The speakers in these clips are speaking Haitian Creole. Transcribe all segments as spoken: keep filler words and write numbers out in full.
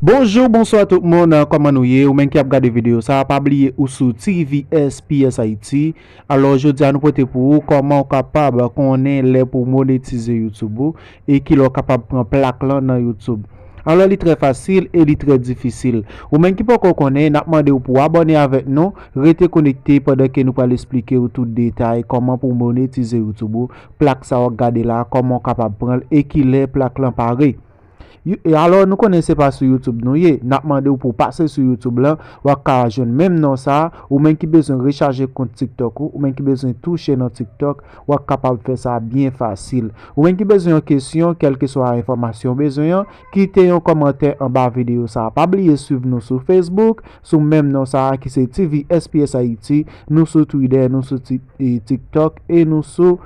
Bonjou, bonswa tout moun, kòman nou ye? Ou menm ki ap gade videyo sa, pa bliye ou sou T V S P S Haiti. Alò, jodi a nou pote pou ou kòman ou kapab konnen lè pou w monetize YouTube ou e kilè w kapab pran plak lan nan YouTube. Alò, li trè fasil e li trè difisil. Ou menm ki poko konnen, n ap mande w pou w abòne avèk nou, rete konekte pandan ke nou pral esplike w tout detay kòman pou w monetize YouTube ou, plak sa w ap gade la, kòman w kapab pran l e kilè plak lan pare. You- e alò, nou konnen se pa sou YouTube nou ye. N ap mande w pou w pase sou YouTube lan, w ap ka jwenn menm non sa a. Ou menm ki bezwen rechaje kont TikTok ou, ou menm ki bezwen touche nan TikTok, w ap kapab fè sa byen fasil. Ou menm ki bezwen yon kesyon, kèlkeswa enfòmasyon w bezwen an, kite yon kòmantè anba videyo sa a. Pa bliye swiv nou sou Facebook, sou menm non sa a ki se T V S P S Haiti, nou sou Twitter, nou sou Ti- e TikTok e nou sou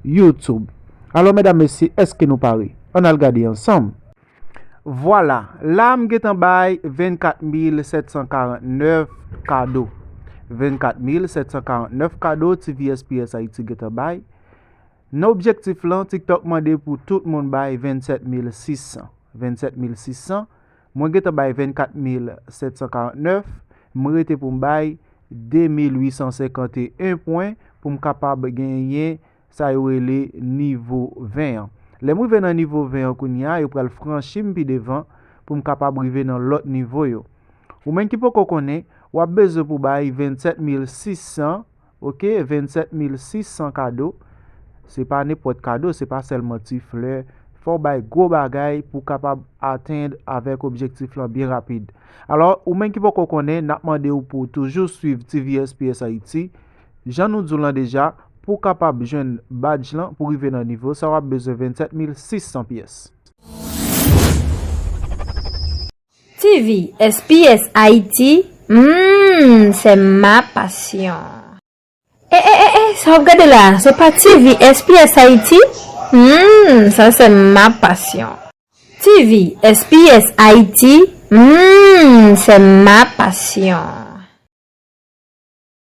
YouTube. Alò, medam, mesye, èske nou pare? Ann al gade ansanm. Vwala, la m gentan bay vennkat mil sèt san karannèf kado. Vennkat mil sèt san karannèf kado T V S P S Haiti gentan bay. Nan objektif lan, TikTok mande pou tout moun bay vennsèt mil sis san. Vennsèt mil sis san, mwen gentan bay vennkat mil sèt san karannèf, m rete pou m bay de mil uit san senkanteyen pwen pou m kapab genyen sa yo rele nivo ven an. Lè m rive nan nivo ven an kounye a, yo pral franchi m pi devan pou m kapab rive nan lòt nivo yo. Ou menm ki poko konnen, w ap bezwen pou bay vennsèt mil sis san, oke, vennsèt mil sis san kado. Se pa nenpòt kado, se pa sèlman ti flè. Fò w bay gwo bagay pou w kapab atenn avèk objektif lan byen rapid. Alò, ou menm ki poko konnen, n ap mande w pou w toujou swiv T V S P S Haiti. Jan nou di w lan deja, pou w kapab jwenn badge lan, pou rive nan nivo sa, w ap bezwen vennsèt mil sis san pyès. T V S P S Haiti, mm, c'est ma passion. Eh, eh, eh, eh, sa w ap gade la, se pa T V S P S Haiti? Mm, ça c'est ma passion. T V S P S Haiti, mm, c'est ma passion.